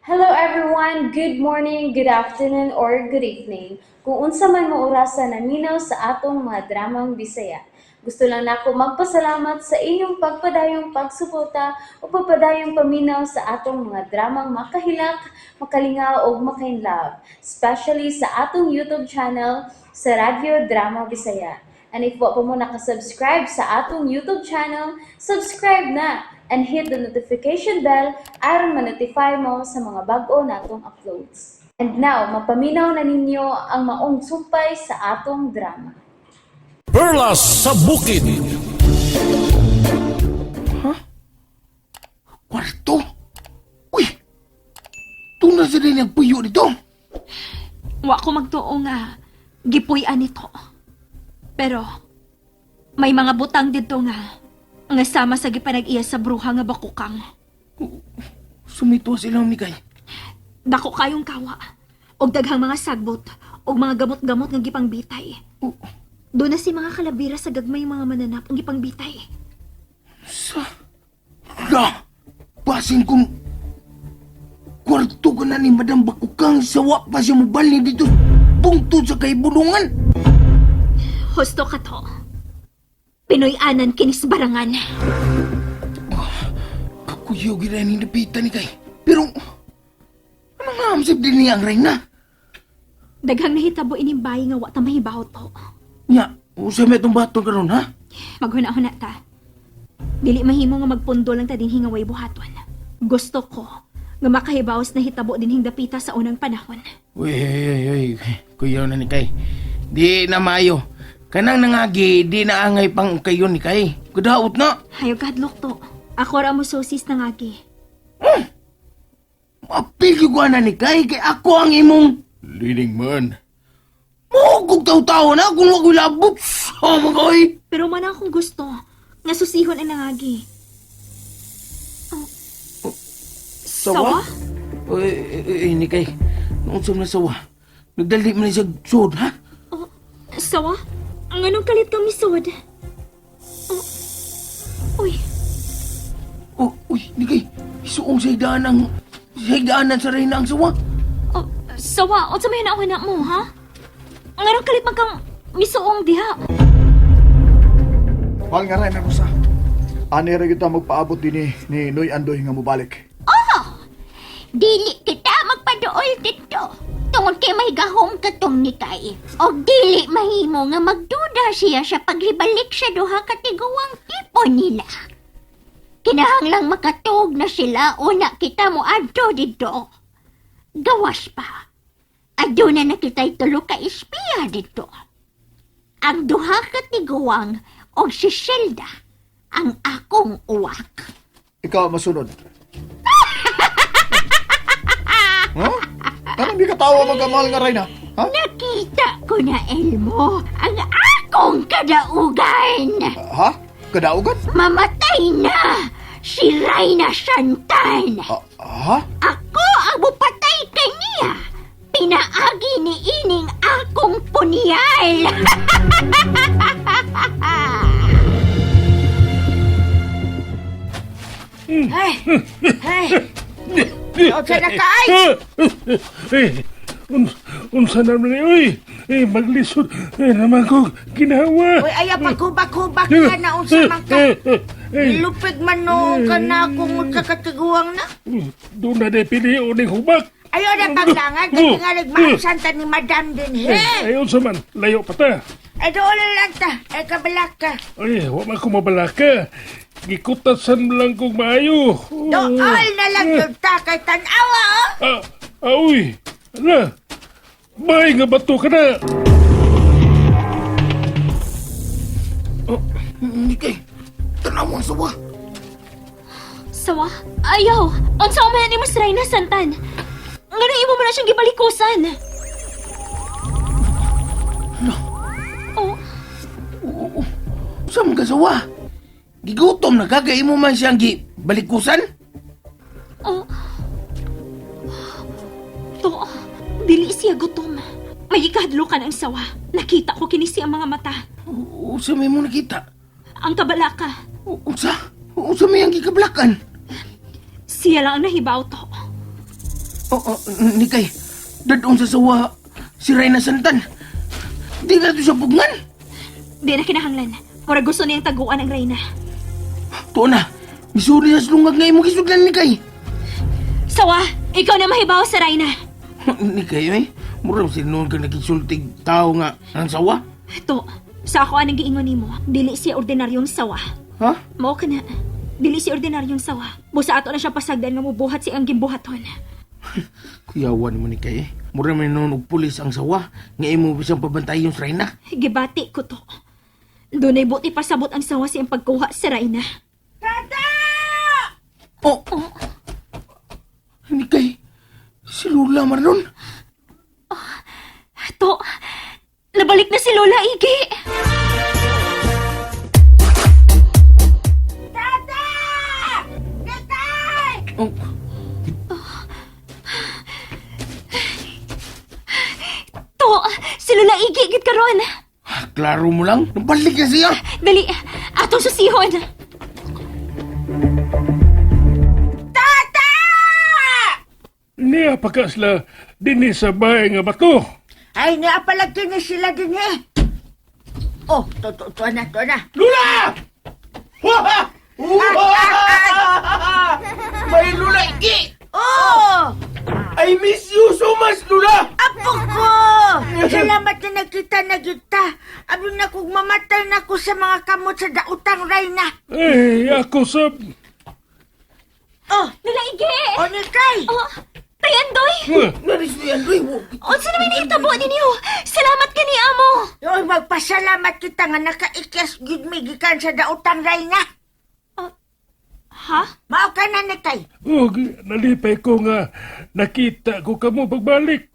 Hello everyone! Good morning, good afternoon, or good evening. Kung unsa man mo orasa naminaw sa atong mga dramang Bisaya. Gusto lang nako magpasalamat sa inyong pagpadayong pagsuporta o pagpadayong paminaw sa atong mga dramang makahilak, makalingaw ug makainlove, especially sa atong YouTube channel sa Radyo Drama Bisaya. And if wa pa mo nakasubscribe sa atong YouTube channel, subscribe na and hit the notification bell aron ma-notify mo sa mga bag-o natong uploads. And now, mapaminaw na ninyo ang maong sumpay sa atong drama. Perlas sa Bukid. Kwarto? Uy! Tuna sa rin ang puyo dito. Wa ko magtuo nga gipuy-an nito. Pero may mga butang didto nga nga sama sa gipanag-iya sa bruha nga bakukang. Sumito sila ni kay. Dako kayong kawa og daghang mga sagbot og mga gamot-gamot nga gipangbitay. Oh, Doon na si mga kalabira sa gagmay mga mananap ang gipangbitay. Sa... La! Basin kong... Kwarto ka na ni Madam Bakukang sa wa pa siya mubali dito. Bungtod sa kaibulungan. Husto ka to. Pinoy-anan kinis barangan. Kakuyaw gira ni napita ni kay. Pero... Ano nga amsip din niya ang reyna? Daghang nahitabo ining bayi nga wa ta mahibaw to. Nya, usay may itong bato karon ha? Maghuna-huna ta. Dili mahimo nga magpundo lang ta dinhi nga way buhaton. Gusto ko nga makahibawas na hitabo dinhing dapita sa unang panahon. Uy, uy, uy, uy. Kuyaw na ni kay. Di na maayo. Kanang nangagi, di na angay pang kayo ni kay. Kadaot na. Hayo kadlok to. Ako ra mo sosis nangagi. Mapil ko na ni kay, kay ako ang imong... Leading man. Mugog tao-tao na kung wako'y labot. Sama ko eh. Pero man akong gusto nga susihon ang nangagi. Oh. Sawa? Uy, uy, uy, ni kay. Noong sum na sawa. Nagdali man na siya sud, ha? Oh, sawa? Ang anong kalit kang misod? Oh. Uy, Oh, uy, ni kay. Isuong sa higdaan ang... Sa higdaanan sa reyna ang sawa. oh, sawa, unsa may huna mo, ha? Ang anong kalit man kang misuong diha? Mahal nga rin ako sa. Ani ra kita magpaabot din ni Noy Andoy nga mobalik. Dili kita magpaduol dito. Tungod kay may gahom katong ni Kay. Og dili mahimo nga magduda siya sa paglibalik sa duha ka tiguang tipo nila. Kinahanglang makatuog na sila una kita mo adto dito. Gawas pa. Aduna na kita'y tulo ka espiya dito. Ang duha ka tiguang og si Shelda ang akong uwak. Ikaw ang masunod. Huh? Anong di ka tawa magkamahal nga Reyna? Ha? Nakita ko na, Elmo, ang akong kadaugan. Ha? Kadaugan? Mamatay na si Reyna Santan. Ah, ha? Ako ang mupatay kaniya. Pinaagi ni ining akong punyal. Hey! Hey! Unsa na ka ay? Eh, unsa naman ni oy? Eh, maglisod. Eh, naman ko ginawa. Uy, ayaw paghubak-hubak ka na unsa man ka. Eh, Lupig man no ka na kung kakatiguang na. doon na de pili uning hubak. Ayaw na paglangan, kay nga nagmaabsan ta ni madam din, Eh, he? ayon sa man, layo pa ta. Ay, doon na lang ta. Ay, kabalak ka. Ay, wa man ko mabalaka. Gikutasan lang kong maayo. Oh. Doon na lang yun ta, kay tanawa, oh! Ah, ah, uy. Ala. Bay nga bato ka na. Oh, ni kay. Tanaw ang sawa. Sawa? Ayaw! Unsa man ni Mas Reyna Santan? Ngano imo man na siyang gibalikusan? Oh, Sa mga sawa. Gigutom na ka, kay imo man siyang gibalikusan. oh. To, dili siya gutom. May ikahadlukan ang sawa. Nakita ko kini siya ang mga mata. Usa may mo nakita. Ang kabalaka. Usa? Usa may ang gikablakan. Siya lang ang nahibaw to. Oh, Nikay, dadong sa sawa si Reyna Santan. Di na to sa pugngan. Di na kinahanglan. Mura gusto niyang taguan ang reyna. Tuo na, misuri sa lungag nga imong gisuglan, Nikay. Sawa, ikaw na mahibaw sa reyna. Nikay, eh. Mura sinuon ka nakisultig tao nga ang sawa. To, sa ako anang giingon nimo, dili siya ordinaryong sawa. Ha? Mao ka na. Dili siya ordinaryong sawa. Busa ato na siya pasagdan nga mubuhat siyang gimbuhaton. Kuyawan mo ni kay eh. Mura may noon og pulis ang sawa nga imo bisang pabantayon sa Reyna. Gibati ko to. Dunay buti pasabot ang sawa siyang pagkuha sa reyna. Oh. Nikay, si Lula man nun. To, nabalik na si Lola Igi. Oh, To, si Lola Igi gid karon. klaro mo lang. Nabalik na siya. Dali, atong susihon. Niya pa ka sila dinhi sa bahay nga bato. Ay, niapalag kini sila din eh. Oh, to, to, to na, to na. Lula! Wah! Wah! May Lula Iki! Oh, I miss you so much, Lula! apo ko! Salamat na nagkita na kita. Abi na kung mamatay na ko sa mga kamot sa dautang reyna. Eh, ako sab. Oh, Lola Igi! o Nikay! Oh, Tay Andoy! Naris ni Androy. Unsa naman nahitabo ninyo? Salamat kani amo. Oy, magpasalamat kita nga nakaikyas gid mi gikan sa dautang reyna. Ha? Mao ka na, Nikay. Ug nalipay ko nga nakita ko kamo pagbalik.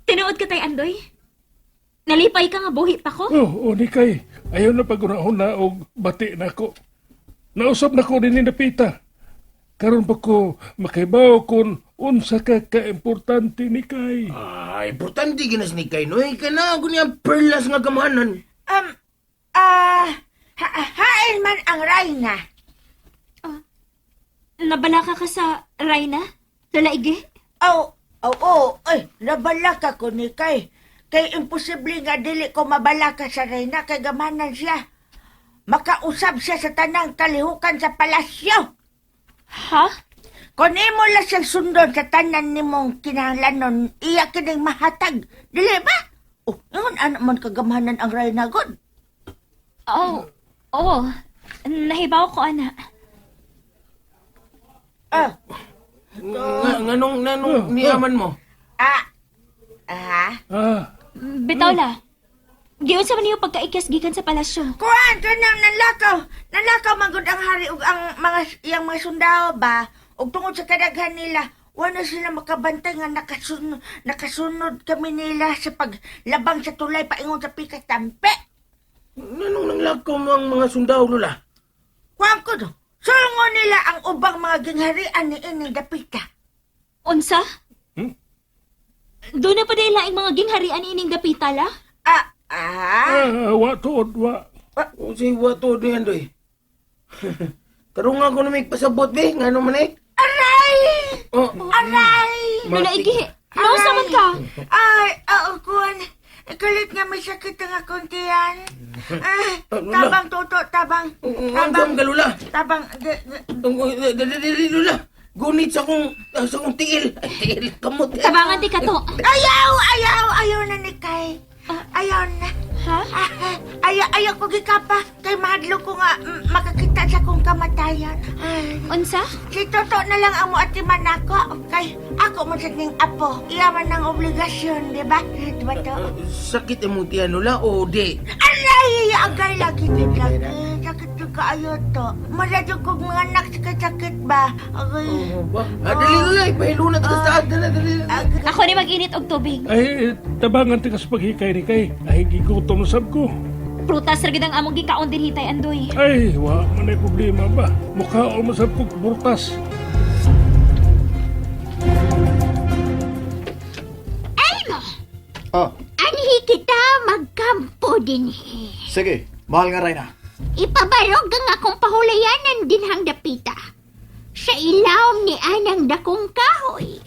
Tinuod ka, Tay Andoy? Nalipay ka nga buhi pa ko? Oh, o Nikay, ayaw na pag-una og bati na ko. Nausap na ko din ni Napita. Karon pa ko makibaw kung unsa ka kaimportante ni Kay. Ah, importante ginas ni Kay. No, ka na. Ako niya perlas nga gamanan. Ah, ha hain man ang reyna. Nabalaka ka sa Reyna? Lola Ige? Aw, aw, oh, ay, nabalaka ko ni Kay. Kay imposible nga dili ko mabalaka sa reyna kay gamanan siya. Makausab siya sa tanang kalihukan sa palasyo. Ha? Kung imo lang siyang sundon sa tanan nimong kinahanglanon, iya kining mahatag. Dili ba? Oh, ingon anak man kagamanan ang reyna god. Oh, oh. Nahibaw ko, ana. Ah, Nga, nganong, nanong niyaman mo? ah, ah. Ah, Bitaw la. Giyon sa man niyo pagkaikyas gikan sa palasyo. Kuan kanang nanlakaw. Nanlakaw man gud ang hari ug ang mga iyang mga sundao ba. Ug tungod sa kadaghan nila, wala sila makabantay nga nakasunod, nakasunod kami nila sa paglabang sa tulay paingon sa pikas tampe. Nanong nanglakaw mo ang mga sundao, Lula? Kuan ko do. Sulungon nila ang ubang mga gingharian ni ining dapita. Unsa? Hmm? Doon na pa dahil laing mga gingharian ining dapita la? Ah, ah. ah, wa tuod wa. O si Wato ni Andoy. Karong nga ko na may pasabot, be. Nga naman eh. Aray! Oh, Aray! Lola Ige, nausa man ka? Ay, oo, kuan. Ikalit nga may sakit ang akong tiyan. Ah, tabang toto, tabang. Ang Tabang. ka, Lula. Tabang. di- di- Dali, Lula. Gunit sa kong tiil. Ay, tiil, kamot. Tabangan di ka to. Ayaw, ayaw, ayaw na ni Kay. Ayaw na. Ha? Ah, ah, ayaw, ayaw ko gikapa. Kay mahadlok ko nga makakita sa kong kamatayan. Ay, Unsa? si Toto na lang ang muatiman ako. Kay ako man sa ning apo. Iya man ang obligasyon, di ba? Di ba to? Sakit imong tiyan, Lula, o di? Aray! Agay lagi di lagi. Sakit ko kaayo to. Masyado kong mga anak sakit-sakit ba? Agay. Oh, ba? Ah, dali, Lula. Ipahilo na tayo sa Dali, dali. Agay. Ako ni mag-init og tubig. Ay, tabangan ti ka sa paghikay ni Kay. Ay, gigutom na sab ko. Prutas ra gid ang among gikaon din hitay Andoy. Ay, wa man ay problema ba. Mukha o masab kog burtas. Elmo, Ah, anhi kita magkampo dinhi. sige. Mahal nga Reyna. Ipabarog ang akong pahulayanan dinhang dapita. Sa ilawom ni anang dakong kahoy.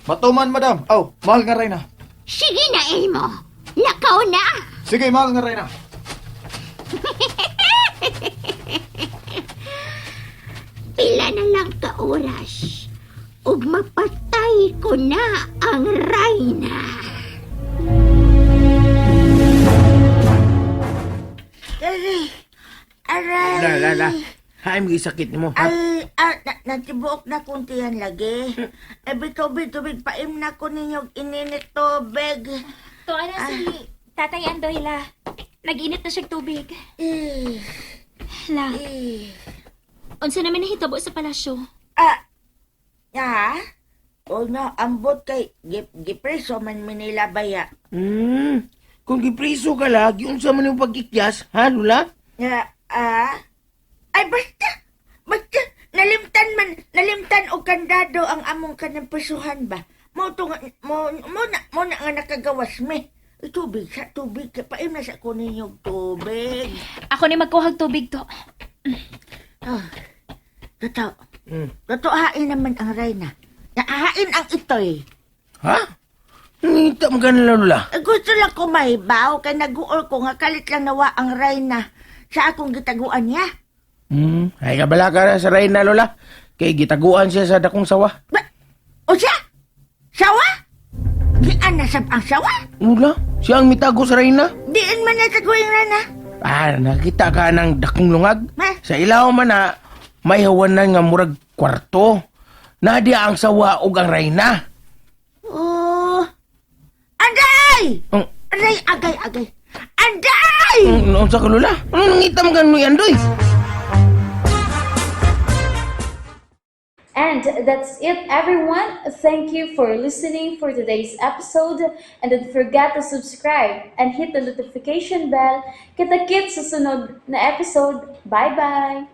Matuman, madam. Aw, mahal nga reyna. Sige na, Elmo. Lakaw na. Sige, mahal nga reyna. Pila na lang ka oras. Ug mapatay ko na ang Reyna. Aray! Aray! La, la, la. Hay, may sakit nimo. Ha? Ay, ah, na, natibuok na kunti yan lagi. Eh, tubig, tubig, paim na ko ninyo ininit tubig. To ana si Tatay Andoy la. Nag-init na siyang tubig. Eh, La, eh. unsa naman nahitabo sa palasyo? Ah, ah? O no, ambot kay gipreso man Manila baya. Kung gipriso ka la, giunsa man yung pagkikyas, ha, Lula? Nga, ah? Ay, basta! Basta! Nalimtan man, nalimtan og kandado ang among kanang presuhan ba? Mo to nga, mo na nga nakagawas me. Eh, tubig sa tubig, kay paim na sa ko ninyo og tubig. Ako ni magkuhag tubig to. Ah, totoo. Totoo, hain naman ang Reyna. Naahain ang itoy. Ha? Ngita mo ka na, Lula. Eh, gusto lang ko mahibaw kay naguol ko nga kalit lang nawa ang Reyna sa akong gitaguan niya. Ay kabala ka na sa Reyna, Lola. Kay gitaguan siya sa dakong sawa. Ba? O siya? Sawa? Dian na sab ang sawa? Lula, siya ang mitago sa Reyna. Diin man na taguing Reyna. Ah, nakita ka ng dakong lungag. Ma? Sa ilaw man na, may hawanan nga murag kwarto. Nadia ang sawa ug ang Reyna. Oh. Anday! Ang, Aray, agay, agay. Anday! ang, unsa ka, Lola? Ano nangita mo ka ni Andoy? And that's it, everyone. Thank you for listening for today's episode. And don't forget to subscribe and hit the notification bell. Kita-kits sa sunod na episode. Bye-bye!